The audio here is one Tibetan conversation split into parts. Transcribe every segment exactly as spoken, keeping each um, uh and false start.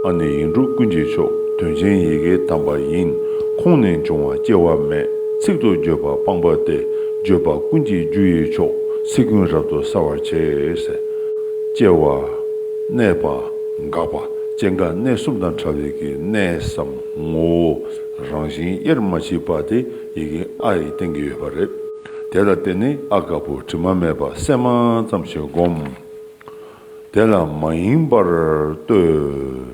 ཨ་ནི་ཡིག་འབྲུ་ཀུན་གྱི་མཆོག་དོན་ཆེན་ཡི་གེ་དམ་པ་ཡིན། ཁོང་ནས་འབྱུང་བ་སྐྱེ་བ་མེད། ཚིག་ཏུ་བརྗོད་པ་སྤངས་པ་སྟེ། བརྗོད་པ་ཀུན་གྱི་རྒྱུ་ཡི་མཆོག་ཚིག་ཀུན་རབ་ཏུ་གསལ་བར་བྱེད་ཟེར། སྐྱེ་བ། གནས་པ། འགག་པ། སྐྱེ་འགག་གནས་གསུམ་དང་བྲལ་བའི་གི་གནས་སམ་ངོ་བོ། རང་བཞིན་དབྱེར་མ་མཆིས་པ་དེ་ཡི་གེ་ཨ་ཡིས་བསྟན་གྱི་ཡོད་པ་རེད། དེ་ལ་བརྟེན་ནས་ཨ་དཀར་པོ་དྲི་མ་མེད་པ་སྲན་མ་ཙམ་ཞིག་བསྒོམ། དེ་ལ་མ་ཡེངས་པར་ལྟོས།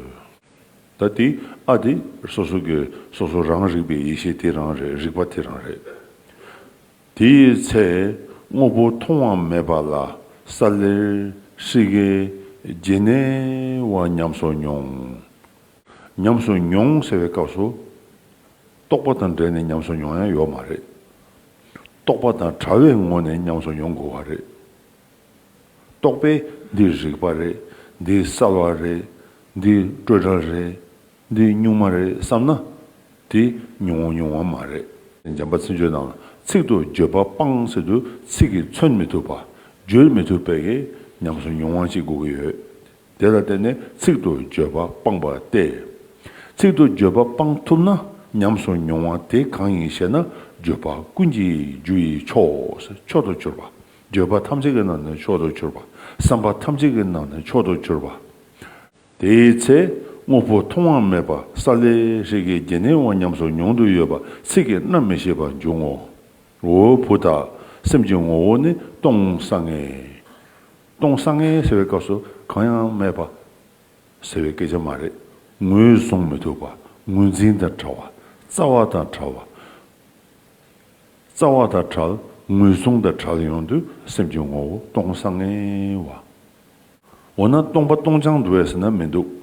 ད་དེ་ཨ་དེ་སོ་སོ་གི་སོ་སོ་རང་རིག་པའི་ཡེ་ཤེས་དེ་རང་རེད། རིག་པ་དེ་རང་རེད། དེའི་ཚེ་དངོས་པོ་མཐོང་བ་མེད་པ་ལ་ས་ལེར་ཧྲིག་གེ་ཇེ་ནེ་བ་ཉམས་སུ་མྱོང་། ཉམས་སུ་མྱོང་ཟེར་བའི་སྐབས་སུ། རྟོག་པ་དང་འབྲེལ་ནས་ཉམས་སུ་མྱོང་ཡ་ཡོད་མ་རེད། རྟོག་པ་དང་བྲལ་བའི་ངོས་ནས་ཉམས་སུ་མྱོང་དགོས་པ་རེད། རྟོག་པས་འདི་རིག་པ་རེད། འདི་གསལ་བ་རེད། འདི་སྤྲོས་བྲལ་རེད། འདི་གཉུག་མ་རེད་བསམ་ན། དེ་མྱོང་བ་མྱོང་བ་མ་རེད། འཇམ་དཔལ་མཚན་བརྗོད་ནང་ཚིག་ཏུ་བརྗོད་པ་སྤངས་ཟེར་དུས་ཚིག་གིས་མཚོན་མི་ཐུབ་པ། བརྗོད་མི་ཐུབ་པའི་གི་ཉམས་སུ་མྱོང་བ་ཅིག་དགོས་ཀྱི་ཡོད། དེ་ལ་བརྟེན་ནས་ཚིག་ཏུ་བརྗོད་པ་སྤངས་པ་སྟེ། ཚིག་ཏུ་བརྗོད་པ་སྤང་ཐུབ་ན་ཉམས་སུ་མྱོང་བ་དེ་གང་ཡིན་ཞེ་ན། བརྗོད་པ་ཀུན་གྱི་རྒྱུ་ཡི་མཆོག་མཆོག་ཏུ་གྱུར་པ། བརྗོད་པ་ཐམས་ཅད་ཀྱི་ནང་ནས་མཆོག་ཏུ་གྱུར་པ། བསམ་པ་ཐམས་ཅད་ཀྱི་ནང་ནས་མཆོག་ཏུ་གྱུར་པ། དེའི་ཚེ་དངོས་པོ་མཐོང་བ་མེད་པ་ས་ལེ་ཧྲིག་གེ་ཇེ་ནེ་བ་ཉམས་སུ་མྱོང་དུ་ཡོད་པ་ཚིག་གིས་རྣམ་མི་ཤེས་པར་འབྱུང་ངོ་། འོ་བུ་དག་སེམས་ཀྱི་ངོ་བོ་ནི་སྟོང་སང་ངེ། སྟོང་སང་ངེ་ཟེར་བའི་སྐབས་སུ་གང་ཡང་མེད་པ་ཟེར་བའི་སྐད་ཆ་མ་རེད། ངོས་བཟུང་མི་ཐུབ་པ། ངོས་འཛིན་དང་བྲལ་བ། རྩ་བ་དང་བྲལ་བ། རྩ་བ་དང་བྲལ། ངོས་བཟུང་དང་བྲལ་ཡོང་དུས་སེམས་ཀྱི་ངོ་བོ་སྟོང་སང་ངེ་བ། འོ་ན་སྟོང་པ་སྟོང་རྐྱང་འདུག་བས་ཟེར་ན་མི་འདུག་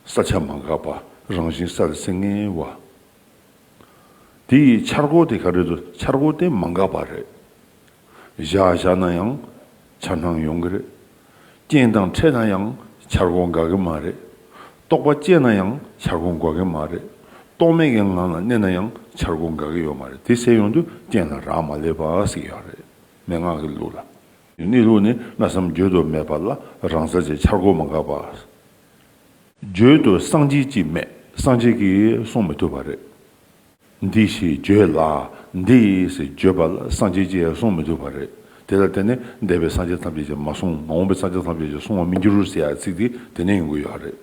ས་ཆ་མ་འགགས་པ། རང་བཞིན་གསལ་སིང་ངེ་བ། དེ་ཡི་འཆར་སྒོ་དེ་ག་རེ་འདུག་འཆར་སྒོ་དེ་མ་འགགས་པ་རེད། བཞག་བཞག་ན་ཡང་འཆར་སྣང་ཡོང་གི་རེད། རྐྱེན་དང་འཕྲད་ན་ཡང་འཆར་སྒོ་འགག་གི་མ་རེད། རྟོག་པ་སྐྱེས་ན་ཡང་འཆར་སྒོ་འགག་གི་མ་རེད། རྟོག་མེད་ཀྱི་ངང་ལ་གནས་ན་ཡང་འཆར་སྒོ་འགག་གི་ཡོད་མ་རེད། དེ་ཟེར་ཡོང་དུས་རྐྱེན་ལ་རག་མ་ལས་པ་ཟེར་གྱི་ཡོད་རེད། མན་ངག་གི་ལུགས་ལ། གནས་ལུགས་ནི་སྨྲ་བསམ་བརྗོད་དུ་མེད་པ་ལ་རང་གསལ་གྱི་འཆར་སྒོ་མ་འགགས་པ། བརྗོད་དུ་སངས་རྒྱས་ཀྱིས་མེད། སངས་རྒྱས་ཀྱིས་གསུང་མི་ཐུབ་པ་རེད། འདི་ཞེས་བརྗོད་ལ། འདི་ཞེས་བརྗོད་པ་ལ་སངས་རྒྱས་ཀྱིས་གསུང་མི་ཐུབ་པ་རེད། དེ་ལ་བརྟེན་ནས་འདས་པའི་སངས་རྒྱས་ཐམས་ཅད་ཀྱིས་མ་གསུངས། མ་འོངས་པའི་སངས་རྒྱས་ཐམས་ཅད་ཀྱིས་གསུང་བར་མི་འགྱུར་ཟེར་ཡ་ཚིག་འདི་དེ་ནས་ཡོང་གི་ཡོད་རེད།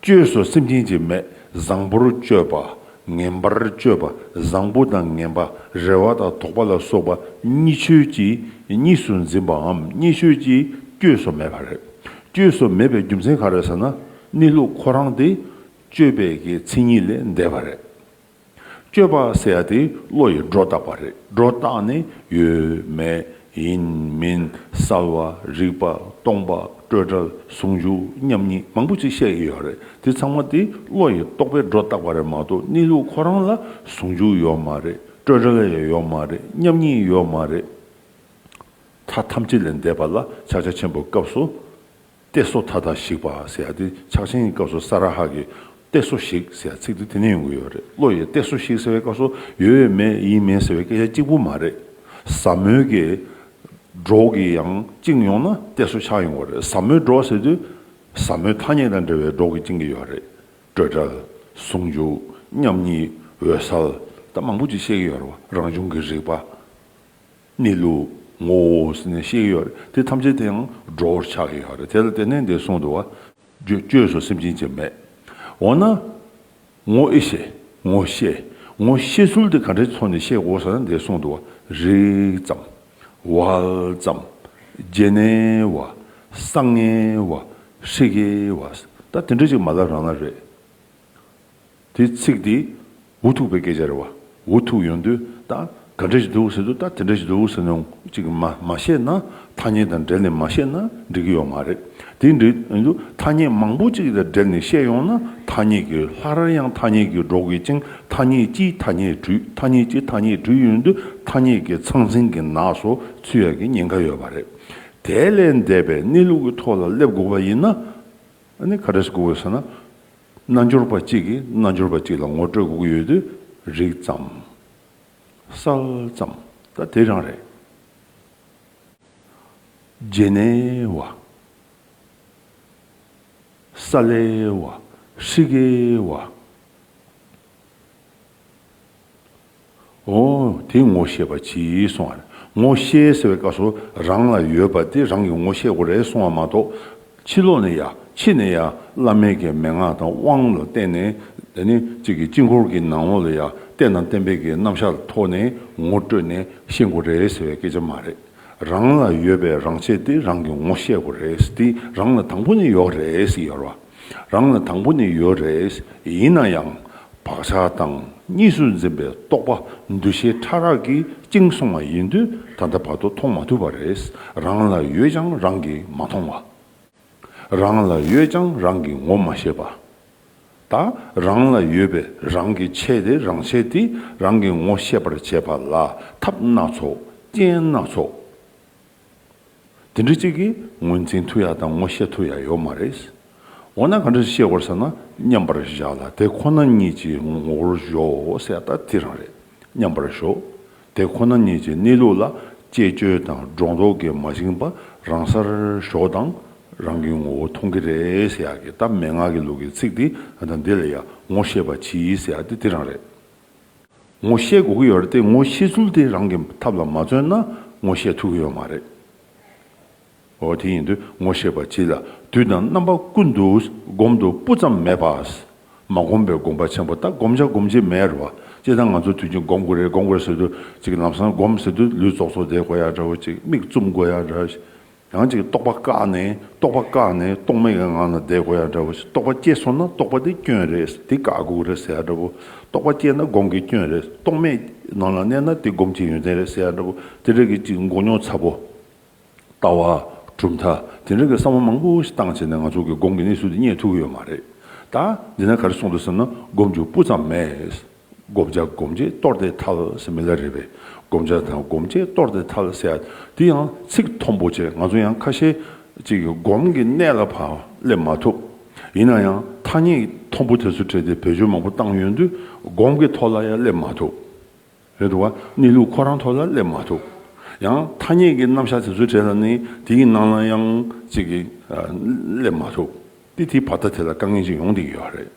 བཅོས་སུ་སེམས་ཅན་གྱི་མེད། བཟང་པོར་བཅོས་པ། ངན་པར་བཅོས་པ། བཟང་པོ་དང་ངན་པ། རེ་བ་དང་དོགས་པ་ལ་སོགས་པ་གཉིས་ཆོས་ཀྱིས་གཉིས་སུ་འཛིན་པའམ་གཉིས་ཆོས་ཀྱིས་བཅོས་སུ་མེད་པ་རེད། བཅོས་སུ་མེད་པའི་རྒྱུ་མཚན་ག་རེ་ཟེར་ན། གནས་ལུགས་ཁོ་རང་དེ་བཅོས་པའི་གི་མཚན་ཉིད་ལས་འདས་པ་རེད། བཅོས་པ་ཟེར་ཡ་དེ་བློ་ཡིས་སྒྲོ་བཏགས་པ་རེད། སྒྲོ་བཏགས་ནས་ཡོད་མེད་ཡིན་མིན་གསལ་བ་རིག་པ་སྟོང་པ་སྤྲོས་བྲལ་ཟུང་འཇུག་མཉམ་ཉིད་མང་པོ་ཅིག་བཤད་ཀྱི་ཡོད་རེད། དེ་ཚང་མ་དེ་བློ་ཡི་རྟོག་པས་སྒྲོ་བཏགས་པ་རེད་མ་གཏོགས་གནས་ལུགས་ཁོ་རང་ལ་ཟུང་འཇུག་ཡོད་མ་རེད། སྤྲོས་བྲལ་ཡང་ཡོད་མ་རེད། མཉམ་ཉིད་ཡོད་མ་རེད། མཐའ་ཐམས་ཅད་ལས་འདས་པ་ལ་ཕྱག་རྒྱ་ཆེན་པོའི་སྐབས་སུ། གཏད་སོ་མཐའ་དག་ཞིག་པ་ཟེར་ཡ་དེ་ཕྱག་ཆེན་གྱི་སྐབས་སུ་ས་ར་ཧ་གི་གཏད་སོ་ཞིག་ཟེར་ཡ་ཚིག་དེ་དེ་ནས་ཡོང་གི་ཡོད་རེད། བློ་ཡི་གཏད་སོ་ཞིག་ཟེར་བའི་སྐབས་སུ་ཡོད་མེད་ཡིན་མིན་ཟེར་བའི་སྐད་ཆ་གཅིག་པུ་མ་རེད། ཟབ་མོའི་གི་སྒྲོག་གི་ཡང་བཅིངས་ཡོང་ན་གཏད་སོ་ཆགས་ཡོང་བ་རེད། ཟབ་མོའི་སྒྲོག་ཟེར་དུས་ཟབ་མོའི་ཐ་སྙད་དང་འབྲེལ་བའི་སྒྲོག་གི་བཅིངས་ཀྱི་ཡོད་རེད། སྤྲོས་བྲལ། ཟུང་འཇུག་མཉམ་ཉིད། འོད་གསལ། ད་མང་པོ་ཅིག་བཤད་ཀྱི་ཡོད་རེད་བ། རང་བྱུང་གི་རིག་པ། གནས་ལུགས་ངོ་བོ་ཟེར་ནས་བཤད་ཀྱི་ཡོད་རེད། དེ་ཐམས་ཅད་དེ་ཡང་སྒྲོ་བོར་ཆགས་ཀྱི་ཡོད་རེད། དེ་ལ་བརྟེན་ནས་འདིར་གསུངས་འདུག་བ། བཅོས་བཅོས་སུ་སེམས་ཅན་གྱི་མེད། འོ་ན། ངོ་ཨེ་ཤེས། ངོ་ཤེས། ངོ་ཤེས་ཚུལ་དེ་ག་འདྲའི་ཐོག་ནས་ཤེས་དགོས་ཟེར་ན་འདིར་གསུངས་འདུག་བ། རིག་ཙམ། བལ་ཙམ། ཇེ་ནེ་བ། སང་ངེ་བ། ཧྲིག་གེ་བ། ད་དེ་འདྲ་ཅིག་མ་ལབ་རང་ལ་རེད། དེ་ཚིག་དེ་འུ་ཐུག་པའི་སྐད་ཆ་རེད་བ། འུ་ཐུག་ཡོང་དུས་ད་ག་འདྲ་ཞིག་འདུག་ཟེར་དུས་ད་དེ་འདྲ་ཞིག་འདུག་ཟེར་ནས་ཅིག་མ་མ་བཤད་ན། ཐ་སྙད་དང་འབྲེལ་ནས་མ་བཤད་ན་འགྲིག་གི་ཡོད་མ་རེད། དེ་འདྲ་ཡིན་དུས་ཐ་སྙད་མང་པོ་ཅིག་དང་འབྲེལ་ནས་བཤད་ཡོང་ན་ཐ་སྙད་ཀྱི་སླར་ཡང་ཐ་སྙད་ཀྱི་སྒྲོག་གི་ཅིང་ཐ་སྙད་ཀྱིས་ཐ་སྙད་བྲུས། ཐ་སྙད་ཀྱིས་ཐ་སྙད་བྲུས་ཡོང་དུས་ཐ་སྙད་ཀྱི་ཚང་ཚིང་གི་ནགས་སུ་ཚུད་ཡག་གི་ཉེན་ཁ་ཡོད་པ་རེད། དེ་ལས་འདས་པའི་གནས་ལུགས་ཀྱི་ཐོག་ལ་སླེབས་དགོས་པ་ཡིན་ན། ཨ་ནི་ག་འདྲ་ཞིག་དགོས་ཟེར་ན། རྣལ་འབྱོར་པ་གཅིག་གིས་རྣལ་འབྱོར་པ་གཅིག་ལ་ངོ་སྤྲོད་དགོས་ཀྱི་ཡོད་དུས་རིག་ཙམ། གསལ་ཙམ། ད་དེ་རང་རེད། ཇེ་ནེ་བ། ས་ལེ་བ། ཧྲི་གེ་བ། འོ་དེ་ངོ་ཤེས་པ་གྱིས་གསུངས་པ་རེད། ངོ་ཤེས་ཟེར་བའི་སྐབས་སུ་རང་ལ་ཡོད་པ་དེ་རང་གིས་ངོ་ཤེས་དགོས་རེད་གསུངས་པ་མ་གཏོགས། ཕྱི་ལོགས་ནས་ཡ་ཕྱི་ནས་ཡ་བླ་མའི་གི་མན་ངག་དང་དབང་ལ་བརྟེན་ནས། དེ་ནི་གཅིག་གི་དཀྱིལ་འཁོར་གྱི་ནང་ལོགས་ལ་ཡ་རྟེན་དང་བརྟེན་པའི་གི་རྣམ་གཞག་ཐོག་ནས་ངོ་སྤྲོད་ནས་ཤེས་དགོས་རེད་ཟེར་བའི་སྐད་ཆ་མ་རེད། རང་ལ་ཡོད་པའི་རང་ཆས་དེ་རང་གིས་ངོ་ཤེས་དགོས་རེད། དེ་རང་ལ་དང་པོ་ནས་ཡོད་རེད་ཟེར་ཡོད་རེད་བ། རང་ལ་དང་པོ་ནས་ཡོད་རེད། ཡིན་ན་ཡང་བག་ཆགས་དང་གཉིས་སུ་འཛིན་པའི་རྟོག་པ་འདུ་ཤེས་ཕྲ་རགས་ཀྱིས་བཅིངས་སོང་བ་ཡིན་དུས་ད་ལྟ་བར་དུ་མཐོང་མ་ཐུབ་པ་རེད། རང་ལ་ཡོད་ཀྱང་རང་གིས་མ་མཐོང་བ། རང་ལ་ཡོད་ཀྱང་རང་གིས་ངོ་མ་ཤེས་པ། ད་རང་ལ་ཡོད་པའི་རང་གི་ཆས་དེ་རང་ཆས་དེ་རང་གིས་ངོ་ཤེས་པར་བྱེད་པ་ལ་ཐབས་སྣ་ཚོགས་རྐྱེན་སྣ་ཚོགས། དེ་འདྲ་གཅིག་གིས་ངོས་འཛིན་ཐུབ་ཡ་དང་ངོ་ཤེས་ཐུབ་ཡ་ཡོད་མ་རེད། འོ་ན་ག་འདྲ་ཤེས་དགོས་ཟེར་ན། མཉམ་པར་བཞག་ལ་དེ་ཁོ་ན་ཉིད་ཀྱི་ངོ་བོར་གཞོལ་ཟེར་ཡ་ད་དེ་རང་རེད། མཉམ་པར་གཞོལ། དེ་ཁོ་ན་ཉིད་ཀྱི་གནས་ལུགས་ལ་བཅས་བཅོས་དང་སྒྲོ་འདོགས་ཀྱིས་མ་བཅིངས་པ་རང་སར་གཞོལ་དང་། རང་གི་ངོ་བོ་མཐོང་གི་རེད་ཟེར་ཡ་གི་ད་མན་ངག་གི་ལུགས་ཀྱི་ཚིག་འདི་ད་འདི་ལ་ཡ་ངོ་ཤེས་པ་གྱིས་ཟེར་ཡ་དེ་དེ་རང་རེད། ངོ་ཤེས་དགོས་ཀྱི་ཡོད་རེད་དེ། ངོ་ཤེས་ཚུལ་དེ་རང་གི་ཐབས་ལ་མ་བརྩོན་ན་ངོ་ཤེས་ཐུབ་ཀྱི་ཡོད་མ་རེད། འོ་དེ་ཡིན་དུས་ངོ་ཤེས་པ་གྱིས་ལ་དུས་དང་རྣམ་པ་ཀུན་ཏུ་སྒོམ་དུ་སྤུ་ཙམ་མེད་པ། མ་བསྒོམས་པའི་སྒོམ་པ་ཆེན་པོ། ད་སྒོམ་བྱ་སྒོམ་བྱེད་མེད་རེད་བ། སྤྱིར་བཏང་ང་ཚོ་དུས་རྒྱུན་སྒོམ་དགོས་རེད་སྒོམ་དགོས་རེད་ཟེར་དུས་ཅིག་ལམ་སང་སྒོམ་ཟེར་དུས་ལུས་རྫོགས་ཚོགས་བསྡད་དགོས་ཡ་འདྲ་བོ། ཅིག་མིག་བཙུམ་དགོས་ཡ་འདྲ། ཡང་ཅིག་རྟོག་པ་བཀག་ནས་རྟོག་པ་བཀག་ནས་རྟོག་མེད་ཀྱི་ངང་ལ་བསྡད་དགོས་ཡ་འདྲ་བོ། རྟོག་པ་སྐྱེས་སོང་ན་རྟོག་པ་དེ་སྐྱོན་རེད། དེ་བཀག་དགོས་རེད་ཟེར་ཡ་འདྲ་བོ། རྟོག་པ་སྐྱེས་ན་སྒོམ་གྱི་སྐྱོན་རེད། རྟོག་མེད་ནང་ལ་གནས་ན་དེ་སྒོམ་གྱི་ཡོན་ཏན་རེད་ཟེར་ཡ་འདྲ་བོ། དེ་འདྲ་གི་ཅིག་མགོ་རྙོག་ཚ་པོ། ལྟ་བ། གྲུབ་མཐའ། དེ་འདྲ་གི་བསམ་བློ་མང་པོ་ཞིག་བཏང་བྱས་ནས་ང་ཚོ་གི་སྒོམ་གྱི་གནས་ཚུལ་དེ་རྙེད་ཐུབ་ཀྱི་ཡོད་མ་རེད། ད་འདི་ན་ག་རེ་གསུངས་འདུག་ཟེར་ན། སྒོམ་རྒྱུ་སྤུ་ཙམ་མེད། བསྒོམ་བྱ་སྒོམ་བྱེད་གཏོར་ཏེ་ཐལ་ཟེར་མི་ལ་རེ་བས། བསྒོམ་བྱ་དང་སྒོམ་བྱེད་གཏོར་ཏེ་ཐལ་ཟེར་ཡ་དེ་ཡང་ཚིག་མཐོན་པོ་བྱས། ང་ཚོ་ཡང་ཁ་ཤས་ཅིག་གིས་སྒོམ་གྱི་གནད་ལ་ཕར་སླེབས་མ་ཐུབ། ཡིན་ན་ཡང་ཐ་སྙད་མཐོན་པོ་དེ་ཚོ་བྲིས་ཏེ་བེད་སྤྱོད་མང་པོ་བཏང་ཡོང་དུས་སྒོམ་གྱི་ཐོག་ལ་ཡང་སླེབས་མ་ཐུབ། རེད་འདུག་བ། གནས་ལུགས་ཁོ་རང་ཐོག་ལ་སླེབས་མ་ཐུབ། ཡང་ཐ་སྙད་ཀྱི་རྣམ་གཞག་དེ་ཚོ་བྲིས་ལ་ནི་དེའི་ནང་ལ་ཡང་ཅིག་གིས་ཨ་སླེབས་མ་ཐུབ། དེ་དེའི་བར་ཐག་དེ་ལ་དཀའ་ངལ་ཅིག་ཡོང་བསྡད་ཀྱི་ཡོད་རེད།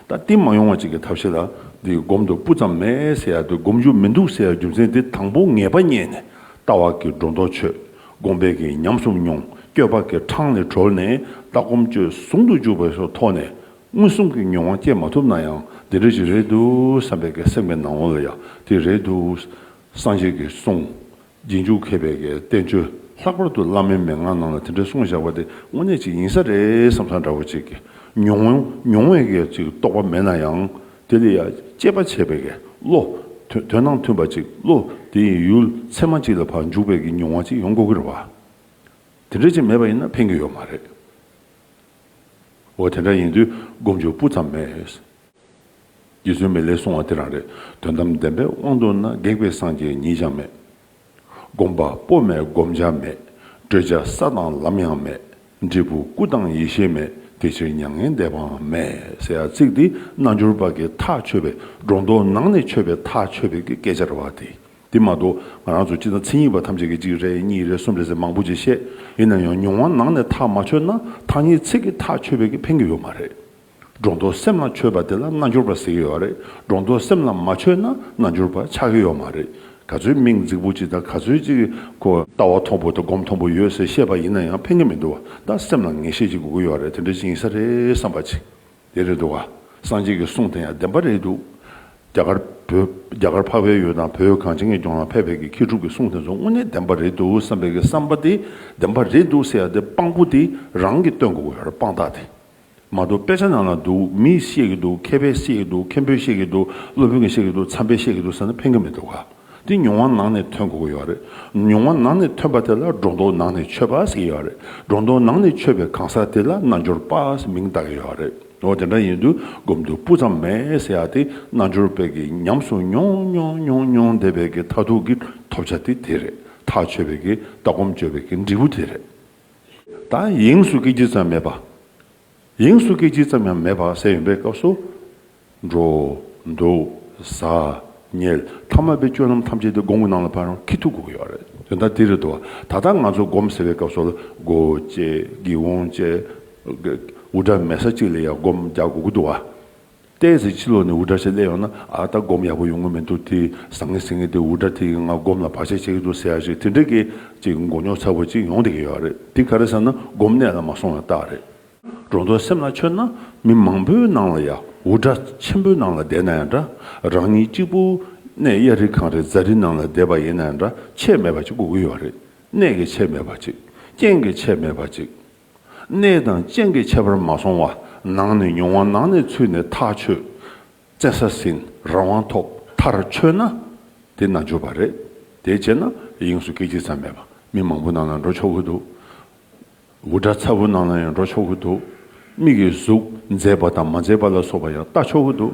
ད་དེ་མ་ཡོང་བ་ཅིག་གི་ཐབས་ཤེས་ལ་འདི་སྒོམ་དུ་སྤུ་ཙམ་མེད་ཟེར་ཡ་དེ་སྒོམ་རྒྱུ་མི་འདུག་ཟེར་ཡ་རྒྱུ་མཚན་དེ། དང་པོ་ངེས་པ་རྙེད་ནས་ལྟ་བ་གི་སྒྲོ་འདོགས་ཆོད། སྒོམ་པའི་གི་ཉམས་སུ་མྱོང་། སྤྱོད་པ་གི་འཕྲང་ལས་གྲོལ་ནས་ལྟ་སྒོམ་སྤྱོད་ཟུང་དུ་འཇུག་པའི་སོ་ཐོག་ནས། མངོན་སུམ་གྱི་མྱོང་བ་སྐྱེ་མ་ཐུབ་ན་ཡང་འདི་འདྲ་ཞིག་རེད་འདུག་བསམ་པའི་གི་སེམས་ཀྱི་ནང་ལ་ཡང་དེ་རེད་འདུག། སངས་རྒྱས་ཀྱི་གསུང་། རྗེས་འཇུག་མཁས་པའི་གི་བསྟན་བཅོས། ལྷག་པར་དུ་བླ་མའི་མན་ངག་ནང་ལ་དེ་འདྲ་གསུངས་བཞག་པ་དེ་དངོས་གནས་ཅིག་ཡིན་ས་རེད་བསམ་ས་འདྲ་བོ་ཅིག་གི་མྱོང་མྱོང་བའི་གི་ཅིག་རྟོག་པ་མེད་ན་ཡང་། དེ་ལ་ཡང་དཔྱད་པ་བྱས་པའི་གི་བློ། དོན་དོན་དང་མཐུན་པ་ཅིག་བློ་དེ་ཡི་ཡུལ་ཚད་མ་ཅིག་ལ་ཕར་འཇུག་པའི་གི་མྱོང་བ་ཅིག་ཡོང་དགོས་ཀྱི་རེད་བ། དེ་འདྲ་ཅིག་མེད་པ་ཡིན་ན་ཕན་གྱི་ཡོད་མ་རེད། འོ་དེ་འདྲ་ཡིན་དུས་སྒོམ་རྒྱུ་སྤུ་ཙམ་མེད། རྗེ་བཙུན་མི་ལས་གསུངས་པ་དེ་རང་རེད། དོན་དམ་བདེན་པའི་དབང་ཐོབ་ན། སྒེག་པའི་སངས་རྒྱས་ཉིད་ཀྱང་མེད། སྒོམ་པ་པོ་མེད་སྒོམ་བྱ་མེད། བགྲོད་བྱ་ས་དང་ལམ་ཡང་མེད། འབྲས་བུ་སྐུ་དང་ཡེ་ཤེས་མེད། དེ་ཕྱིར་མྱ་ངན་འདས་པའང་མེད། ཟེར་ཡ་ཚིག་འདི་རྣལ་འབྱོར་པ་གི་ཐག་ཆོད་པའི་སྒྲོ་འདོགས་ནང་ནས་ཆོད་པའི་ཐག་ཆོད་པའི་གི་སྐད་ཆ་རེད་བ་དེ། དེ་མ་གཏོགས་ང་རང་ཚོ་སྤྱིར་བཏང་མཚན་ཉིད་པ་ཐམས་ཅད་ཀྱིས་གཅིག་རེད། གཉིས་རེད། གསུམ་རེད་ཟེར་མང་པོ་ཅིག་བཤད། ཡིན་ན་ཡང་མྱོང་བ་ནང་ནས་ཐག་མ་ཆོད་ན་ཐ་སྙད་ཚིག་གིས་ཐག་ཆོད་པའི་གི་ཕན་གྱི་ཡོད་མ་རེད། སྒྲོ་འདོགས་སེམས་ལ་ཆོད་པ་དེ་ལ་རྣལ་འབྱོར་པ་ཟེར་གྱི་ཡོད་རེད། སྒྲོ་འདོགས་སེམས་ལ་མ་ཆོད་ན་རྣལ་འབྱོར་པ་ཆགས་ཀྱི་ཡོད་མ་རེད། ག་ཚོད་མིག་རྫིག་པོ་ཅིག་དང་ག་ཚོད་ཅིག་ཁོ་ལྟ་བ་མཐོན་པོ་དང་སྒོམ་མཐོན་པོ་ཡོད་ཟེར་བཤད་པ་ཡིན་ན་ཡང་ཕན་གྱི་མི་འདུག་བ། ད་སེམས་ལ་ངེས་ཤེས་ཅིག་དགོས་ཀྱི་ཡོད་རེད། དེ་འདྲ་ཅིག་ཡིན་ས་རེད་བསམ་པ་ཅིག་དེ་རེད་འདུག་ག། སངས་རྒྱས་ཀྱི་གསུང་དེ་ཡང་བདེན་པ་རེད་འདུག། རྒྱ་གར་བོད། རྒྱ་གར་འཕགས་པའི་ཡུལ་དང་བོད་གངས་ཅན་གྱི་ལྗོངས་ལ་ཕེབས་པའི་གི་མཁས་གྲུབ་ཀྱི་གསུང་དེ་ཚོ་དངོས་གནས་བདེན་པ་རེད་འདུག་བསམ་པའི་གི་བསམ་པ་དེ། བདེན་པ་རེད་འདུག་ཟེར་ཡ་དེ་དཔང་པོ་དེ་རང་གིས་སྟོན་དགོས་ཀྱི་ཡོད་རེད། དཔང་རྟགས་དེ། མ་གཏོགས་དཔེ་ཆ་ནང་ལ་འདུག། མིས་བཤད་ཀྱི་འདུག། མཁས་པས་བཤད་ཀྱི་འདུག། མཁན་པོས་བཤད་ཀྱི་འདུག། སློབ་དཔོན་གྱིས་བཤད་ཀྱི་འདུག། མཚམས་པས་བཤད་ཀྱི་འདུག་ཟེར་ན་ཕན་གྱི་མི་འདུག་ག། དེ་མྱོང་བ་ནང་ནས་ཐོན་དགོས་ཀྱི་ཡོད་རེད། མྱོང་བ་ནང་ནས་ཐོན་པ་དེ་ལ་སྒྲོ་འདོགས་ནང་ནས་ཆོད་པ་ཟེར་གྱི་ཡོད་རེད། སྒྲོ་འདོགས་ནང་ནས་ཆོད་པའི་གང་ཟག་དེ་ལ་རྣལ་འབྱོར་པ་ཟེར་མིང་བཏགས་ཀྱི་ཡོད་རེད། འོ་དེ་འདྲ་ཡིན་དུས་སྒོམ་དུ་སྤུ་ཙམ་མེད་ཟེར་ཡ་དེ་རྣལ་འབྱོར་པའི་གི་ཉམས་སུ་མྱོང་མྱོང་མྱོང་མྱོང་བསྡད་པའི་གི་མཐར་ཐུག་གི་ཐོབ་བྱ་དེ་དེ་རེད། ཐག་ཆོད་པའི་གི་ལྟ་སྒོམ་སྤྱོད་པའི་གི་འབྲས་བུ་དེ་རེད། ད་དབྱིངས་སུ་སྐད་ཅིག་ཙམ་མེད་པ། དབྱིངས་སུ་སྐད་ཅིག་ཙམ་ཡང་མེད་པ་ཟེར་ཡོང་པའི་སྐབས་སུ། འགྲོ། འདུག། ཟ། ཉལ། ཐ་མལ་པའི་སྤྱོད་ལམ་ཐམས་ཅད་དེ་སྒོམ་གྱི་ནང་ལ་ཕར་འཁྱེར་ཐུབ་དགོས་ཀྱི་ཡོད་རེད། དོན་དག་དེ་རེད་དོ། ད་ལྟ་ང་ཚོ་སྒོམ་ཟེར་བའི་སྐབས་སུ་ལ་སྒོ་བཅད། སྒེའུ་ཁུང་བཅད། འུར་སྒྲ་མེད་ས་གཅིག་ལ་ཡང་སྒོམ་རྒྱག་དགོས་ཀྱི་འདུག་བ། ཏོག་ཙམ་ཕྱི་ལོགས་ནས་འུར་སྒྲ་ཞིག་སླེབས་ཡོང་ན། ཨ། ད་སྒོམ་ཡག་པོ་ཡོང་གི་མི་འདུག་དེ་ཟང་ངེ་ཟིང་ངེ་དེ། འུར་སྒྲ་དེ་ང་སྒོམ་ལ་བར་ཆད་བྱེད་ཀྱི་འདུག་ཟེར་ཡ་ཞིག་དེ་འདྲ་གི་ཅིག་མགོ་རྙོག་ཚ་པོ་ཅིག་ཡོང་བསྡད་ཀྱི་ཡོད་རེད། དེ་ག་རེ་ཟེར་ན། སྒོམ་གནད་ལ་མ་སོང་བའི་རྟགས་རེད། སྒྲོ་འདོགས་སེམས་ལ་ཆོད་ན། མི་མང་པོའི་ནང་ལ་ཡང་འུར་སྒྲ་ཆེན་པོའི་ནང་ལ་བསྡད་ན་ཡང་འདྲ། རང་ཉིད་གཅིག་པུ་གནས་གཡའ་རི་གངས་རི་རྫ་རི་ནང་ལ་བསྡད་པ་ཡིན་ན་ཡང་འདྲ། ཁྱད་མེད་པ་ཅིག་དགོས་ཀྱི་ཡོད་རེད། གནས་ཀྱི་ཁྱད་མེད་པ་ཅིག་རྐྱེན་གྱི་ཁྱད་མེད་པ་ཅིག་གནས་དང་རྐྱེན་གྱི་ཁྱད་པར་མ་སོང་བ། ནང་ནས་མྱོང་བ་ནང་ནས་ཚུད་ནས་ཐག་ཆོད། བཙན་ས་ཟིན། རང་དབང་ཐོབ། མཐར་ཆོད་ན། དེ་རྣལ་འབྱོར་པ་རེད། དེ་བྱས་ན་དབྱིངས་སུ་སྐད་ཅིག་ཙམ་མེད་པ། མི་མང་པོ་ནང་ལ་འགྲོ་ཆོག་གི་འདུག་འུར་སྒྲ་ཚ་པོ་ནང་ལ་ཡང་འགྲོ་ཆོག་གི་འདུག་མིག་གིས་གཟུགས་མཛེས་པ་དང་མ་མཛེས་པ་ལ་སོགས་པ་ཡང་ལྟ་ཆོག་གི་འདུག་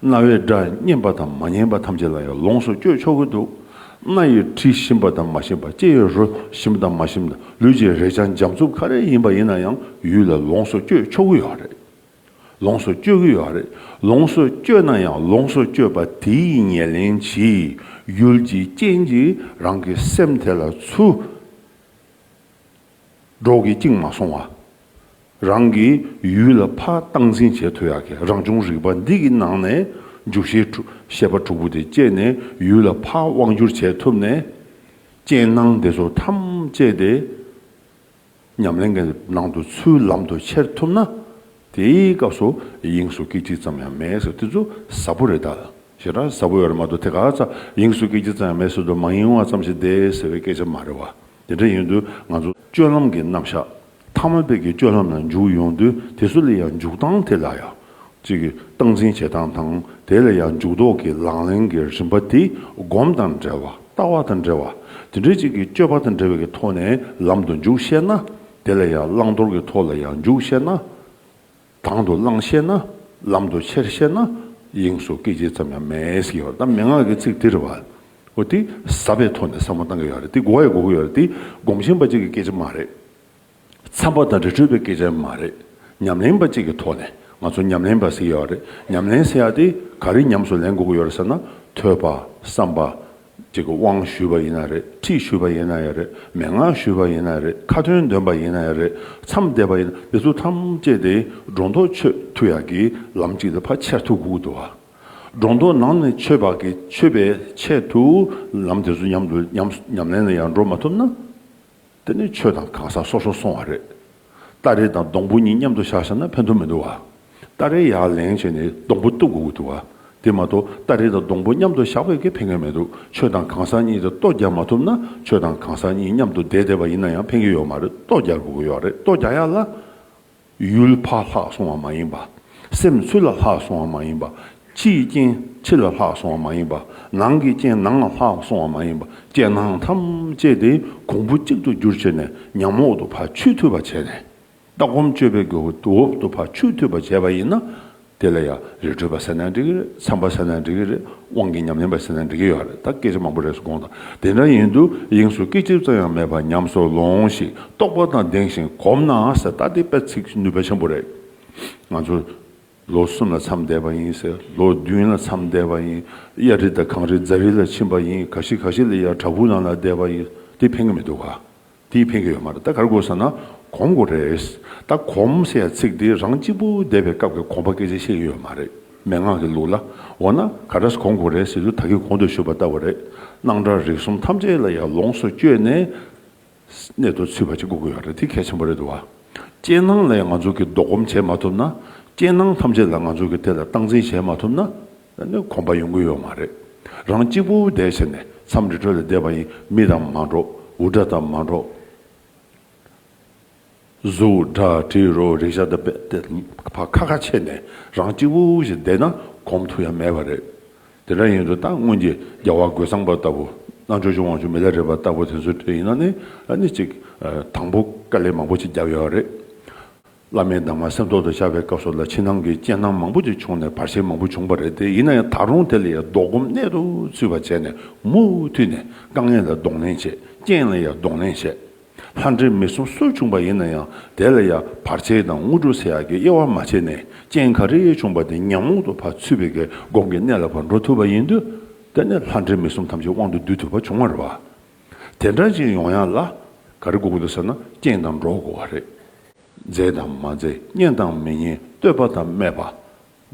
རྣ་བས་སྒྲ་སྙན་པ་དང་མ་སྙན་པ་ཐམས་ཅད་ལ་ཡང་ལོངས་སུ་སྤྱོད་ཆོག་གི་འདུག་སྣ་ཡིས་དྲི་ཞིམ་པ་དང་མ་ཞིམ་པ། ལྕེ་ཡིས་རོ་ཞིམ་པ་དང་མ་ཞིམ་པ། ལུས་ཀྱི་རེག་བྱ་འཇམ་རྩུབ་ག་རེ་ཡིན་པ་ཡིན་ན་ཡང་ཡུལ་ལ་ལོངས་སུ་སྤྱོད་ཆོག་གི་ཡོད་རེད། ལོངས་སུ་སྤྱོད་ཀྱི་ཡོད་རེད། ལོངས་སུ་སྤྱོད་ན་ཡང་ལོངས་སུ་སྤྱོད་པ་དེའི་ཉེར་ལེན་གྱིས་ཡུལ་གྱི་རྐྱེན་གྱིས་རང་གི་སེམས་དེ་ལ་ཚུར་སྒྲོག་གིས་བཅིངས་མ་སོང་བ། རང་གི་ཡུལ་ལ་ཕར་སྟངས་འཛིན་བྱེད་ཐུབ་ཡག་གི་རང་བྱུང་རིག་པ་འདི་གི་ནང་ནས་འཇུག་ཤེས་དྲུག་ཤེས་པ་དྲུག་པོ་དེ་སྐྱེས་ནས་ཡུལ་ལ་ཕར་དབང་བསྒྱུར་བྱེད་ཐུབ་ནས། རྐྱེན་སྣང་དེ་ཚོ་ཐམས་ཅད་དེ་ཉམས་ལེན་གྱི་ནང་དུ་ཚུར་ལམ་དུ་ཁྱེར་ཐུབ་ན། དེའི་སྐབས་སུ་དབྱིངས་སུ་སྐད་ཅིག་ཙམ་ཡང་མེད་ཟེར། དེ་ཚོ་ཟབ་པོ་རེད། ད་ཞེ་དྲག་ཟབ་པོ་ཡོད་རེད་མ་གཏོགས། དེ་ག་ཚ་དབྱིངས་སུ་སྐད་ཅིག་ཙམ་ཡང་མེད་ཟེར་དུས་མ་ཡེངས་པ་ཙམ་ཞིག་བསྡད་ཟེར་བའི་སྐད་ཆ་མ་རེད་བ། དེ་འདྲ་ཡིན་དུས་ང་ཚོ་སྤྱོད་ལམ་གྱི་རྣམ་གཞག་ཐ་མལ་པའི་གི་སྤྱོད་ལམ་ལ་འཇུག་ཡོང་དུས། དེ་ཚོ་ལ་ཡང་འཇུག་སྟངས་དེ་ལ་ཡང་ཅིག་གི་སྟངས་འཛིན་བྱེད་སྟངས་དང་། དེ་ལ་ཡང་འཇུག་ལྡོག་གི་ལག་ལེན་གྱི་རིམ་པ་དེ་སྒོམ་དང་འབྲེལ་བ། ལྟ་བ་དང་འབྲེལ་བ། དེ་འདྲའི་ཅིག་གི་སྤྱོད་པ་དང་འབྲེལ་བའི་གི་ཐོག་ནས་ལམ་དུ་འཇུག་ཤེས་ན། དེ་ལ་ཡང་བླང་དོར་གྱི་ཐོག་ལ་ཡང་འཇུག་ཤེས་ན། དང་དུ་བླང་ཤེས་ན། ལམ་དུ་ཁྱེར་ཤེས་ན། དབྱིངས་སུ་སྐད་ཅིག་ཙམ་ཡང་མེད་ཟེར་གྱི་ཡོད་རེད། ད་མན་ངག་གི་ཚིག་དེ་རེད་བ། འོ། དེ་ཟབ་པའི་ཐོག་ནས་བསམ་བློ་བཏང་གི་ཡོད་རེད། དེ་གོ་ཡ་གོ་གི་ཡོད་རེད། དེ་སྒོམ་ཆེན་པ་གཅིག་གི་སྐད་ཆ་མ་རེད། འཚམས་པ་དང་རི་ཁྲོད་པའི་སྐད་ཆ་མ་རེད། ཉམས་ལེན་པ་གཅིག་གི་ཐོག་ནས། ང་ཚོ་ཉམས་ལེན་པ་ཟེར་ཡོད་རེད། ཉམས་ལེན་ཟེར་ཡ་དེ་ག་རེ་ཉམས་སུ་ལེན་དགོས་ཀྱི་ཡོད་རེད་ཟེར་ན། ཐོས་པ། བསམ་པ། གཅིག་གི་དབང་ཞུས་པ་ཡིན་ན་རེད། ཁྲིད་ཞུས་པ་ཡིན་ན་ཡང་རེད། མན་ངག་ཞུས་པ་ཡིན་ན་རེད། ཁ་ཏོན་འདོན་པ་ཡིན་ན་ཡང་རེད། མཚམས་བསྡད་པ་ཡིན་ན། དེ་ཚོ་ཐམས་ཅད་དེ་སྒྲོ་འདོགས་ཆོད་ཐུབ་ཡག་གི་ལམ་གཅིག་ལ་ཕར་ཁྱེར་ཐུབ་དགོས་ཀྱི་འདུག་བ། སྒྲོ་འདོགས་ནང་ནས་ཆོད་པ་གི་ཆོད་པའི་ཆེད་དུ་ལམ་དེ་ཚོ་མཉམ་དུ་ཉམས་ཉམས་ལེན་ལ་ཡང་འགྲོ་མ་ཐུབ་ན། དེ་ནི་ཆོས་དང་གང་ཟག་སོ་སོར་སོང་བ་རེད། སྟ་རེ་དང་སྡོང་པོ་གཉིས་མཉམ་དུ་བཞག་བཞག་ན་ཕན་ཐོགས་མི་འདུག་བ། སྟ་རེ་ཡར་ལེན་བྱས་ནས་སྡོང་པོ་གཏུབ་དགོས་ཀྱི་འདུག་བ། དེ་མ་གཏོགས་སྟ་རེ་དང་སྡོང་པོ་མཉམ་དུ་བཞག་པས་ཀྱི་ཕན་གྱི་མི་འདུག་ཆོས་དང་གང་ཟག་གཉིས་དེ་ལྟོ་རྒྱག་མ་ཐུབ་ན། ཆོས་དང་གང་ཟག་གཉིས་མཉམ་དུ་བསྡད་བསྡད་པ་ཡིན་ན་ཡང་ཕན་གྱི་ཡོད་མ་རེད། ལྟོ་རྒྱག་དགོས་ཀྱི་ཡོད་རེད། ལྟོ་རྒྱག་ཡ་ལ། ཡུལ་ཕར་ལྷག་སོང་བ་མ་ཡིན་པ། སེམས་ཚུར་ལ་ལྷག་སོང་བ་མ་ཡིན་པ། ཕྱིའི་རྐྱེན་ཕྱི་ལ་ལྷག་སོང་བ་མ་ཡིན་པ། ནང་གི་རྐྱེན་ནང་ལ་ལྷག་སོང་བ་མ་ཡིན་པ། རྐྱེན་སྣང་ཐམས་ཅད་དེ་གོང་བུ་གཅིག་ཏུ་བསྒྱུར་བྱས་ནས་ཉམས་འོག་ཏུ་ཕར་ཆུད་ཐུབ་པ་བྱས་ནས། ལྟ་སྒོམ་སྤྱོད་པའི་གོང་བུ་འོག་ཏུ་ཕར་ཆུད་ཐུབ་པ་བྱས་པ་ཡིན་ན། དེ་ལ་ཡང་རི་ཁྲོད་པ་ཟེར་ན་འགྲིག་གི་རེད། མཚམས་པ་ཟེར་ན་འགྲིག་གི་རེད། དབང་གི་ཉམས་ལེན་པ་ཟེར་ན་འགྲིག་གི་ཡོད་རེད། ད་སྐད་ཆ་མང་པོ་རེད་ཟེར་དགོངས་དག་དེ་འདྲ་ཡིན་དུས། དབྱིངས་སུ་སྐད་ཅིག་ཙམ་ཡང་མེད་པར་ཉམས་སུ་ལོངས་ཤིག་རྟོག་པ་དང་ལྡན་ཞིང་གོམས་ན་ཟེར། ད་དེ་དཔེ་ཚིག་ནུས་པ་ཆེན་པོ་རེད། ང་ཚོ་ལོ་གསུམ་ལ་མཚམས་བསྡད་པ་ཡིན་ཟེར། ལོ་བདུན་ལ་མཚམས་བསྡད་པ་ཡིན། གཡའ་རི་དང་གངས་རི་རྫ་རི་ལ་ཕྱིན་པ་ཡིན། ག་ཤི་ག་ཤི་ལ་ཡང་བྲག་ཕུག་ནང་ལ་བསྡད་པ་ཡིན། དེ་ཕན་གི་མི་འདུག་ག་དེས་ཕན་གྱི་ཡོད་མ་རེད། ད་ག་རེ་དགོས་ཟེར་ན། གོམས་དགོས་རེད། ད་གོམས་ཟེར་ཡ་ཚིག་འདི་རང་གཅིག་པུ་བསྡད་པའི་སྐབས་ཀྱི་གོམས་པ་སྐད་ཆ་བཤད་ཀྱི་ཡོད་མ་རེད། མན་ངག་གི་ལུགས་ལ། འོ་ན་ག་འདྲ་སེ་གོམས་དགོས་རེད་ཟེར་དུས། ད་གིན་གོང་དུ་ཞུས་པ་ལྟ་བུ་རེད། སྣང་གྲགས་རིག་གསུམ་ཐམས་ཅད་ལ་ཡང་ལོངས་སུ་སྤྱོད་ནས་གནད་དུ་ཚུད་པ་ཅིག་དགོས་ཀྱི་ཡོད་རེད། དེ་གལ་ཆེན་པོ་རེད་འདུག་བ། རྐྱེན་སྣང་ལ་ཡང་ང་ཚོ་གིས་ལྡོག་སྒོམ་བྱེད་མ་ཐུབ་ན། རྐྱེན་སྣང་ཐམས་ཅད་ལ་ང་ཚོ་གིས་དེ་ལ་སྟངས་འཛིན་བྱེད་མ་ཐུབ་ན། ཨ་ནི་གོམས་པ་ཡོང་གི་ཡོད་མ་རེད། རང་གཅིག་པུ་བསྡད་བྱས་ནས་མཚམས་རི་ཁྲོད་ལ་བསྡད་པ་ཡིན། མི་དང་མ་འགྲོགས། འུར་སྒྲ་དང་མ་འགྲོགས། གཟུགས་སྒྲ་དྲི་རོ་རེག་བྱ་དང་རྦད་དེ་ཕར་ཁ་ཁ་ཕྱེ་ནས་རང་གཅིག་པུ་ཞིག་བསྡད་ན་གོམས་ཐུབ་ཡ་མེད་པ་རེད། དེ་འདྲ་ཡིན་དུས་ད་སྔོན་གྱི་རྒྱལ་བ་རྒོད་ཚང་པ་ལྟ་བུ། རྣལ་འབྱོར་ཆོས་དབང་ཕྱུག་མི་ལ་རས་པ་ལྟ་བུ་དེ་ཚོ་ཡིན་ན་ནི། ཨ་ནི་ཅིག་ཨ། དང་པོ་དཀའ་ལས་མང་པོ་ཅིག་བརྒྱབ་ཡོད་རེད། བླ་མའི་གདམས་ངག་སེམས་ཐོག་ཏུ་བཞག་པའི་སྐབས་སུ་ལ་ཕྱི་ནང་གི་རྐྱེན་སྣང་མང་པོ་ཅིག་བྱུང་ནས་བར་ཆད་མང་པོ་བྱུང་བ་རེད་དེ། ཡིན་ན་ཡང་ད་རུང་དེ་ལ་ཡང་ལྡོག་སྒོམ་གནད་དུ་ཚུད་པ་བྱས་ནས་མུ་མཐུད་ནས་དཀའ་ངལ་ལ་གདོང་ལེན་བྱེད། རྐྱེན་ལ་ཡང་གདོང་ལེན་བྱེད། ལྷ་འདྲེ་མི་གསུམ་སུ་བྱུང་པ་ཡིན་ན་ཡང་དེ་ལ་ཡང་བར་ཆད་དང་དངོས་གྲུབ་ཟེར་ཡག་གི་དབྱེ་བ་མ་ཕྱེ་ནས། རྐྱེན་ག་རེ་བྱུང་པ་དེ་ཉམས་འོག་ཏུ་ཕར་ཚུད་པའི་གི་སྒོམ་གྱི་གནད་ལ་ཕར་འགྲོ་ཐུབ་པ་ཡིན་དུས། དེ་ནས་ལྷ་འདྲེ་མི་གསུམ་ཐམས་ཅད་དབང་དུ་བསྡུ་ཐུབ་པ་བྱུང་བ་རེད་བ། དེ་འདྲ་ཅིག་ཡོང་ཡག་ལ་ག་རེ་དགོས་ཀྱི་འདུག་ཟེར་ན། རྐྱེན་དང་འགྲོགས་དགོས་པ་རེད། མཛེས་དང་མ་མཛེས། སྙན་དང་མི་སྙན། བསྟོད་པ་དང་སྨད་པ།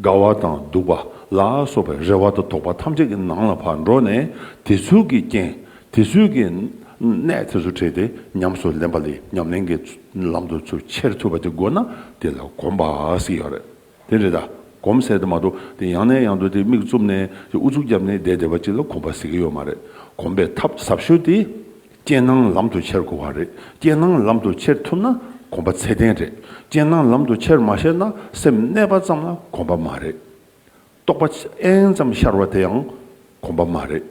དགའ་བ་དང་སྡུག་པ་ལ་སོགས་པའི་རེ་བ་དང་དོགས་པ་ཐམས་ཅད་ཀྱི་ནང་ལ་ཕར་འགྲོ་ནས། དེ་ཚུལ་གྱི་རྐྱེན། དེ་ཚུལ་གྱི་གནད་དེ་ཚོ་དྲངས་ཏེ་ཉམས་སུ་ལེན་པ་ལས། ཉམས་ལེན་གྱི་ལམ་དུ་ཚུར་ཁྱེར་ཐུབ་པ་དེ་དགོས་ན། དེ་ལ་གོམས་པ་ཟེར་ཡོད་རེད། དེ་རེད་ད། གོམས་ཟེར་དེ་མ་གཏོགས་དེ་ཡང་ནས་ཡང་དུ་དེ་མིག་བཙུམ་ནས་དེ་ཨུ་ཚུགས་བརྒྱབ་ནས་བསྡད་བསྡད་པ་ཅིག་ལ་གོམས་པ་ཟེར་གྱི་ཡོད་མ་རེད། གོམས་པའི་ཐབས་ཟབ་ཤོས་དེ། རྐྱེན་སྣང་ལམ་དུ་ཁྱེར་དགོས་པ་རེད། རྐྱེན་སྣང་ལམ་དུ་ཁྱེར་ཐུབ་ན་གོམས་པ་ཚད་ལྡན་རེད། རྐྱེན་སྣང་ལམ་དུ་ཁྱེར་མ་ཤེས་ན་སེམས་གནས་པ་ཙམ་ལ་གོམས་པ་མ་རེད། རྟོག་པ་ཨེན་ཙམ་ཤར་བ་དེ་ཡང་གོམས་པ་མ་རེད།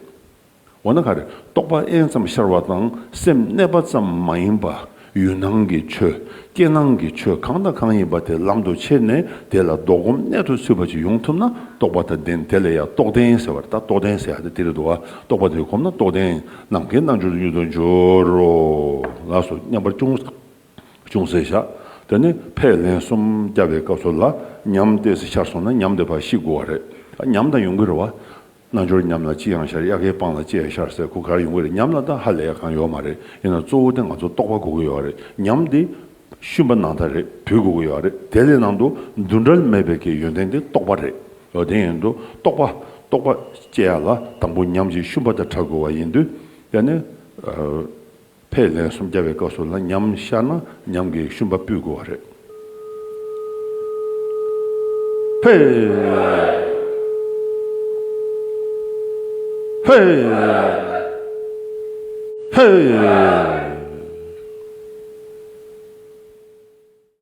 འོ་ན་ག་རེ། རྟོག་པ་ཨེན་ཙམ་ཤར་བ་དང་སེམས་གནས་པ་ཙམ་མ་ཡིན་པ། ཡུལ་སྣང་གི་ཆོས། རྐྱེན་སྣང་གི་ཆོས་གང་དང་གང་ཡིན་པ་དེ་ལམ་དུ་ཁྱེར་ནས་དེ་ལ་ལྡོག་གོམས་གནད་དུ་ཚུད་པ་ཅིག་ཡོང་ཐུབ་ན། རྟོགས་པ་དང་ལྡན། དེ་ལ་ཡང་རྟོགས་ལྡན་ཟེར་བ་རེད། ད་རྟོགས་ལྡན་ཟེར་ཡ་དེ་དེ་རེད་འདུག་བ། རྟོགས་པ་དེ་གོམས་ན་རྟོགས་ལྡན། ནམ་མཁའི་རྣལ་འབྱོར་དུ་མྱུར་དུ་འགྱུར་རོ། ལགས་སོ། མཉམ་པར་ཅུང་ཅུང་ཟད་བཞག་དེ་ནས་ཕས་ལན་གསུམ་བརྒྱབ་པའི་སྐབས་སུ་ལ་ཉམས་ཏོག་ཙམ་ཤར་སོང་ན་ཉམས་དེ་ཕར་ཤི་དགོས་པ་རེད། ཉམས་དང་ཡོང་གི་རེད་བ། རྣལ་འབྱོར་ཉམས་ལ་ཅི་ཡང་ཤར། དབྱར་ཁའི་སྤང་ལ་ཅི་ཡང་ཤར་ཟེར། ཁོ་གར་ཡོང་གི་རེད། ཉམས་ལ་ད་ཧ་ལས་ཡ་གང་ཡོད་མ་རེད། ཡིན་ན་གཙོ་བོ་དེ་ང་ཚོ་རྟོགས་པ་དགོས་ཀྱི་ཡོད་རེད། ཉམས་དེ་ཤུན་པ་ནང་ལྟར་རེད། བུད་དགོས་ཀྱི་ཡོད་རེད། དེ་ལས་ནང་དུ་འདུ་འབྲལ་མེད་པའི་གི་ཡོན་ཏན་དེ་རྟོགས་པ་རེད། འོ་དེ་ཡིན་དུས་རྟོགས་པ་རྟོགས་པ་སྐྱེ་ཡ་ལ་དང་པོ་ཉམས་ཀྱི་ཤུན་པ་དང་བྲལ་དགོས་པ་ཡིན་དུས། ཡ་ནི། ཕས་ལན་གསུམ་བརྒྱབ་པའི་སྐབས་སུ་ལ་ཉམས་ཤར་ན་ཉམས་ཀྱི་ཤུན་པ་སྤུད་དགོས་པ་རེད། ཕས། ཕས། ཕས།